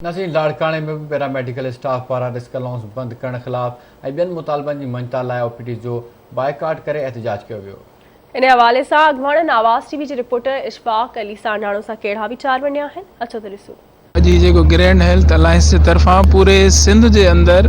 ناظرين لاڙڪاڻي ۾ به پيرا ميڊيڪل اسٽاف پاران رسڪ الائونس بند ڪرڻ خلاف ۽ ٻين مطالبن جي مڃتا لاء او پي ڊي جو بائيڪاٽ ڪري احتجاج ڪيو ويو. ان حوالي سان اڳواڻن آواز ٽي وي جي رپورٽر اشفاق علي سانڊاڻو سان ڪهڙا ويچار ونڊيا آهن اچو ته ڏسون. اڄ هي جيڪو گرينڊ هيلٿ الائنس جي طرفان پوري سنڌ جي اندر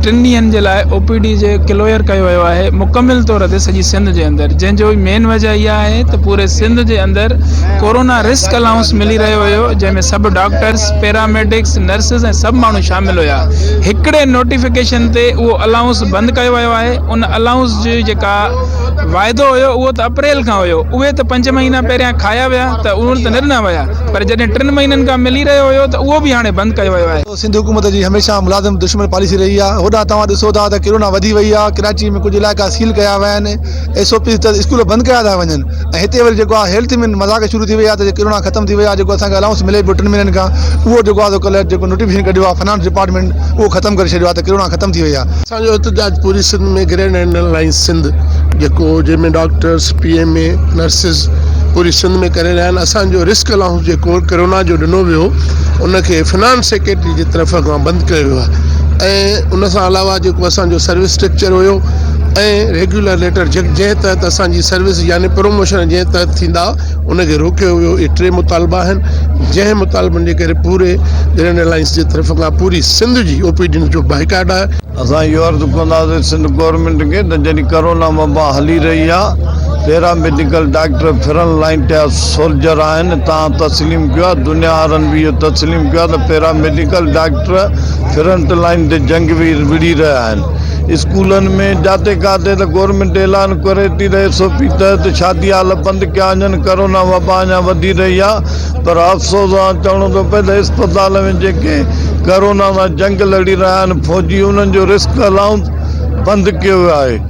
ٽن ڏينهن جي لاء او پي ڊي جي ڪلوئر ڪيو ويو آهي مڪمل طور تي سڄي سنڌ جي اندر جنهن جو مين وجه اها آهي ته پوري سنڌ جي اندر ڪورونا رسڪ الائونس ملي رهيو هيو جنهن ۾ سڀ ڊاڪٽرس پيراميڊڪس نرسز ۽ سڀ ماڻهو شامل هيا هڪڙي نوٽيفڪيشن تي اهو الائونس بند ڪيو ويو آهي ان الائونس جي جيڪا واعدو هيو اهو ته اپريل کان هيو اهي ته پنج مهينا پهريان کايا ويا ته اهو ته نه ڏنا ويا پر جڏهن ٽن مهينن کان ملي رهيو هيو ته اهو به هاڻي بند ڪيو ويو آهي. سنڌ حڪومت جي هميشه ملازم دشمن پاليسي رهي آهي هوڏانهن توهان ڏسو ٿا ته ڪرونا وڌي وئي آهي ڪراچي ۾ ڪجهه علائقا سيل ڪيا ويا آهن ايس او پيز تحت اسڪول بند ڪيا ٿا وڃن ۽ هتي وري جيڪو آهي هيلٿ ۾ مذاق شروع ٿي وئي آهي ته ڪرونا ختم ٿي وئي آهي جيڪو اسان کي الائونس ملي پيو ٽن مهينن کان اهو جيڪو آهي سو ڪلهه جيڪو نوٽيفڪيشن ڪڍيو آهي فنانس ڊپارٽمينٽ اهو ختم ڪري ڇڏيو آهي ته ڪرونا ختم ٿي وئي آهي. اسان جو احتجاج پوري Sindh ۾ grand and lines Sindh جيڪو جنهن ۾ doctors, P M A, nurses پوري سنڌ ۾ ڪري رهيا آهن اسان جو رسڪ الائونس جيڪو ڪرونا جو ڏنو ويو ان کي فنانس سيڪريٽري جي طرف کان بند ڪيو ويو آهي ۽ ان سان علاوه جيڪو اسان جو سروس اسٽرڪچر هيو ۽ ريگيولر ليٽر جنهن تحت اسان جي سروس يعني پروموشن جنهن تحت ٿيندا ان کي روڪيو ويو اهي ٽي مطالبا آهن جنهن مطالبن جي ڪري پوري گرينڊ الائنس جي طرف کان پوري سنڌ جي او پي ڊين جو بائيڪاٽ آهي. اسان اهو عرض ڪنداسين سنڌ گورنمينٽ کي ته جڏهن ڪرونا وبا هلي رهي آهي para medical doctor front line تي سولجر آهن توهان تسليم ڪيو آهي دنيا وارن به اهو تسليم ڪيو آهي ته para medical doctor front line تي جنگ وڙهي رهيا آهن اسڪولن ۾ جاتي ڪاتي ته گورنمينٽ اعلان ڪري ٿي ته ايس او پي تحت شادي هال بند ڪيا وڃن ڪرونا وبا اڃا وڌي رهي آهي پر افسوس سان چوڻو ٿو پئي ته اسپتال ۾ جيڪي ڪرونا سان جنگ لڙي رهيا آهن فوجي انهن جو رسڪ الائونس بند ڪيو ويو آهي.